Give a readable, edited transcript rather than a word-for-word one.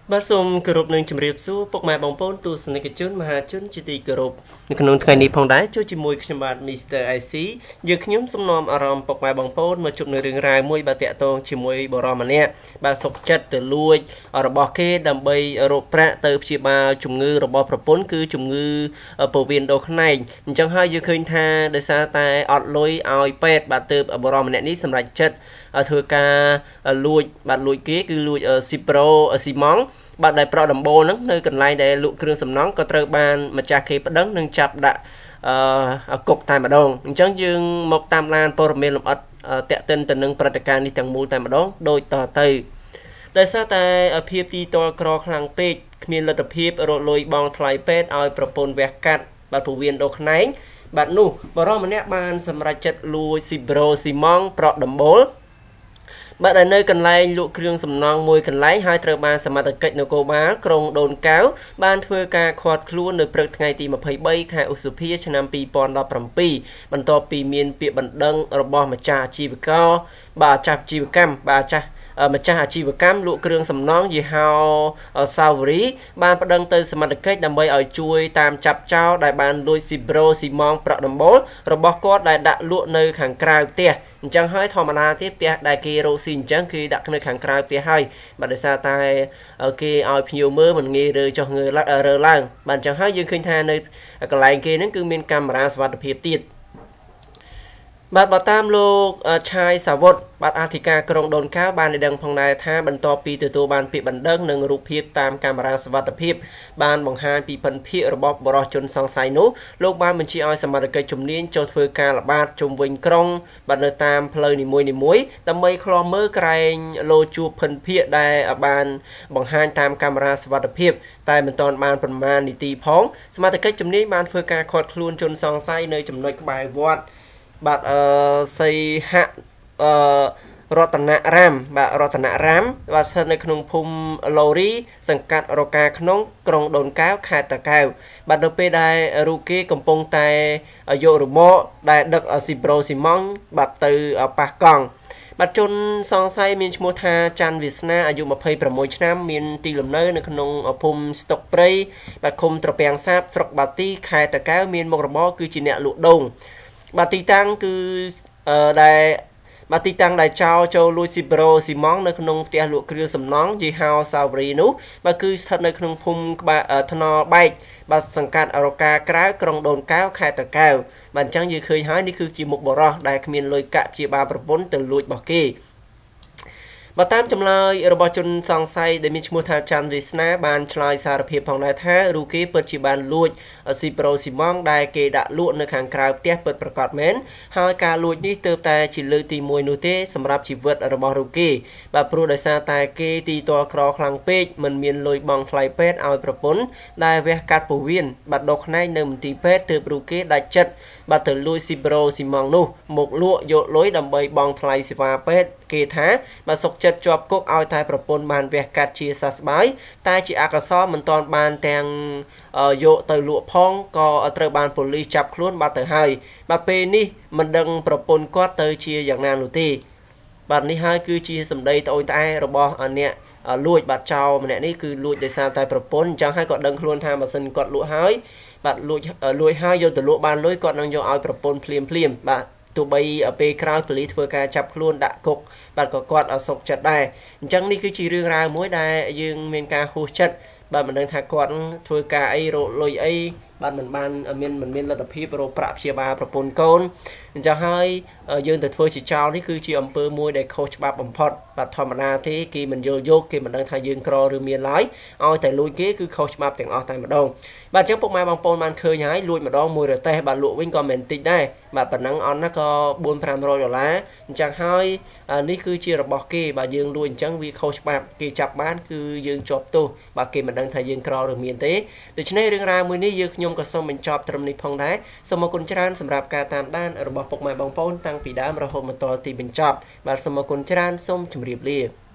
បាទសូមគោរពនឹងជម្រាបសួរពុកម៉ែបងប្អូនទស្សនិកជនមហាជនជាទីគោរពនៅក្នុងថ្ងៃនេះផងដែរជួយជាមួយខ្ញុំបាទ Mr. IC យើងខ្ញុំសូមនាំអារម្មណ៍ពុកម៉ែបងប្អូនមកជួបនៅរឿងរ៉ាវមួយបាទតាក់ទងជាមួយបុរសម្នាក់បាទសុកចិត្តទៅលួចរបស់គេដើម្បីរកប្រាក់ទៅព្យាបាលជំងឺរបស់ប្រពន្ធគឺជំងឺពោះវៀនដុសខ្នែងអញ្ចឹងហើយយើងឃើញថាដោយសារតែអត់លុយឲ្យពេទ្យបាទទើបបុរសម្នាក់នេះសម្រេចចិត្តធ្វើការលួចបាទលួចគេគឺលួចស៊ីប្រូស៊ីម៉ង់បាទដែលប្រក់ដំបូលហ្នឹងនៅកន្លែងដែលលក់គ្រឿងសំណង់ក៏ត្រូវបានម្ចាស់គេប្តឹងនិងចាប់ដាក់អឺគុកតែម្ដងអញ្ចឹងយើងមកតាមដានព័ត៌មានលម្អិតតាក់ទិនទៅនឹងព្រឹត្តិការណ៍នេះទាំងមូលតែម្ដងដូចតទៅដោយសារតែភាពទីទ័លក្រខ្លាំងពេកគ្មានលទ្ធភាពរកលុយបង់ថ្លៃពេទ្យឲ្យប្រពន្ធវះកាត់បាទពោះវៀនដុសខ្នែងបាទនោះបរិសម្នាក់បានសម្រេចចិត្តលួចស៊ីប្រូស៊ីម៉ង់ប្រក់ដំបូលបាទដែលនៅកន្លែងលក់គ្រឿងសំណង់មួយកន្លែងហើយត្រូវបានសមត្ថកិច្ចនគរបាលក្រុងដូនកែវបានធ្វើការឃាត់ខ្លួននៅព្រឹកថ្ងៃទី23ខែឧសភាឆ្នាំ2017បន្ទាប់ពីមានពាក្យបណ្ដឹងរបស់ម្ចាស់អាជីវករបាទម្ចាស់អាជីវកម្មបាទម្ចាស់អាជីវកម្មលក់គ្រឿងសំណង់យីហោសាវរីបានប្តឹងទៅសមត្ថកិច្ចដើម្បីឲ្យជួយតាមចាប់ចោរដែលបានលួចស៊ីប្រូស៊ីម៉ងប្រក់ដំបូលរបស់គាត់ដែលដាក់លក់នៅខាងក្រៅផ្ទះអញ្ចឹងហើយធម្មតាទេផ្ទះដែលគេរកស៊ីអញ្ចឹងគេដាក់នៅខាងក្រៅផ្ទះហើយបាទដោយសារតែគេឲ្យភ្ញៀវមើលមិនងាយរើចុះងើរើឡើងបាទអញ្ចឹងហើយយើងឃើញថានៅកន្លែងគេហ្នឹងគឺមានកាមេរ៉ាសុវត្ថិភាពទៀតបាទបើតាមលោកឆាយសាវុតបាទអធិការក្រុងដូនកែវបានឲ្យដឹងផងដែរថាបន្ទាប់ពីទទួលបានពាក្យបណ្ដឹងនិងរូបភាពតាមកាមេរ៉ាសុវត្ថិភាពបានបង្ហាញពីភិនភាគរបស់បុរសជនសង្ស័យនោះលោកបានបញ្ជាឲ្យសមត្ថកិច្ចជំនាញចុះធ្វើការល្បាតជុំវិញក្រុងបាទនៅតាមផ្លូវនីមួយៗដើម្បីឃ្លាំមើលក្រែងលោជួបភិនភាគដែលបានបង្ហាញតាមកាមេរ៉ាសុវត្ថិភាពតែមិនទាន់បានប្រមាណនីតិផងសមត្ថកិច្ចជំនាញបានធ្វើការឃាត់ខ្លួនជនសង្ស័យនៅចំណុចក្បែរវត្តបាទសីហៈរតនរាមបាទរតនរាមបាទស្ថិតនៅក្នុងភូមិឡូរីសង្កាត់រកាក្នុងក្រុងដូនកែវខេត្តតាកែវបាទនៅពេលដែលរូបគេកំពុងតែយករមាក់ដែលដឹកស៊ីប្រូស៊ីម៉ង់បាទទៅប៉ះកង់បាទជនសង្ស័យមានឈ្មោះថាច័ន្ទវាសនាអាយុ26ឆ្នាំមានទីលំនៅនៅក្នុងភូមិស្តុកព្រៃបាទឃុំត្រពាំងសាបស្រុកបាទីខេត្តតាកែវមានមុខរបរគឺជាអ្នកលក់ដូងបាទទីតាំងគឺដែលបាទទីតាំងដែលចោលចូលលួចស៊ីប្រូស៊ីម៉ង់នៅក្នុងផ្ទះលក់គ្រឿងសំណង់យីហោសាវរីនោះបាទគឺស្ថិតនៅក្នុងភូមិក្បែរថ្នល់បែកបាទសង្កាត់រកាក្រៅក្រុងដូនកែវខេត្តតាកែវបាទអញ្ចឹងយើងឃើញហើយនេះគឺជាមុខបរោះដែលគ្មានលុយកាក់ព្យាបាលប្រពន្ធទៅលួចរបស់គេបើតាមចម្លើយរបស់ជនសង្ស័យដែលមានឈ្មោះថាច័ន្ទវាសនាបានឆ្លើយសារភាពផងដែរថារូគេពិតជាបានលួចស៊ីប្រូស៊ីម៉ង់ដែលគេដាក់លក់នៅខាងក្រៅផ្ទះពិតប្រាកដមែនហើយការលួចនេះទើបតែជាលើកទី1នោះទេសម្រាប់ជីវិតរបស់រូគេបាទព្រោះដោយសារតែគេទីទ័លក្រខ្លាំងពេកមិនមានលុយបង់ថ្លៃពេទ្យឲ្យប្រពន្ធដែលវះកាត់ពោះវៀនបាទដុសខ្នែងនៅមន្ទីរពេទ្យទើបរូគេដាច់ចិត្តបាទទៅលួចស៊ីប្រូស៊ីម៉ង់នោះមកលក់យកលុយដើម្បីបង់ថ្លៃសេវាពេទ្យគេថាបាទសុកចិត្តជាប់គុកឲ្យតែប្រពន្ធបានវះកាត់ជាសះស្បើយតែជាអកុសលមិនទាន់បានទាំងយកទៅលក់ផងក៏ត្រូវបានប៉ូលីសចាប់ខ្លួនបាត់ទៅហើយបាទពេលនេះមិនដឹងប្រពន្ធគាត់ទៅជាយ៉ាងណានោះទេបាទនេះហើយគឺជាសម្ដីត្អូញត្អែរបស់អ្នកលួចបាទចោលម្នាក់នេះគឺលួចដោយសារតែប្រពន្ធអញ្ចឹងហើយគាត់ដឹងខ្លួនថាម៉ាស៊ីនគាត់លក់ហើយបាទលួចហើយយកទៅលក់បានលុយគាត់នឹងយកឲ្យប្រពន្ធភ្លាមភ្លាមបាទទោះបីពេលក្រោយប៉ូលីសធ្វើការចាប់ខ្លួនដាក់គុកបាទក៏គាត់សុខចិត្តដែរអញ្ចឹងនេះគឺជារឿងរ៉ាវមួយដែលយើងមានការហួសចិត្តបាទមិនដឹងថាគាត់ធ្វើការអីរកលុយអីបាទមិនបានមានមិនមានលទ្ធភាពរកប្រាក់ព្យាបាលប្រពន្ធកូនអញ្ចឹងហើយយើងទៅធ្វើជាចោលនេះគឺជាអំពើមួយដែលខុសច្បាប់បំផុតបាទធម្មតាទេគេមិនយល់យកគេមិនដឹងថាយើងក្រឬមានឡើយឲ្យតែលួចគេគឺខុសច្បាប់ទាំងអស់តែម្ដងបាទអញ្ចឹងពុកម៉ែបងប្អូនបានឃើញហើយលួចម្ដងមួយរទេះបាទលក់វិញក៏មិនតិចដែរបាទប៉ុណ្ណឹងអន់ណាក៏4-500ដុល្លារអញ្ចឹងហើយនេះគឺជារបស់គេបាទយើងលួចអញ្ចឹងវាខុសច្បាប់គេចាប់បានគឺយើងជាប់ទោសបាទគេមិនដឹងថាយើងក្រឬមានទេដូច្នេះរឿងរ៉ាវមួយនេះយើងខ្ញុំក៏សូមបញ្ចប់ត្រឹមនេះផងដែរសូមអរគុណច្រើនសម្រាប់ការតាមដានរបស់ពុកម៉ែបងប្អូនតាំងពីដើមរហូតមកដល់ទីបញ្ចប់បាទសូមអរគុណច្រើនសូមជម្រាបលា។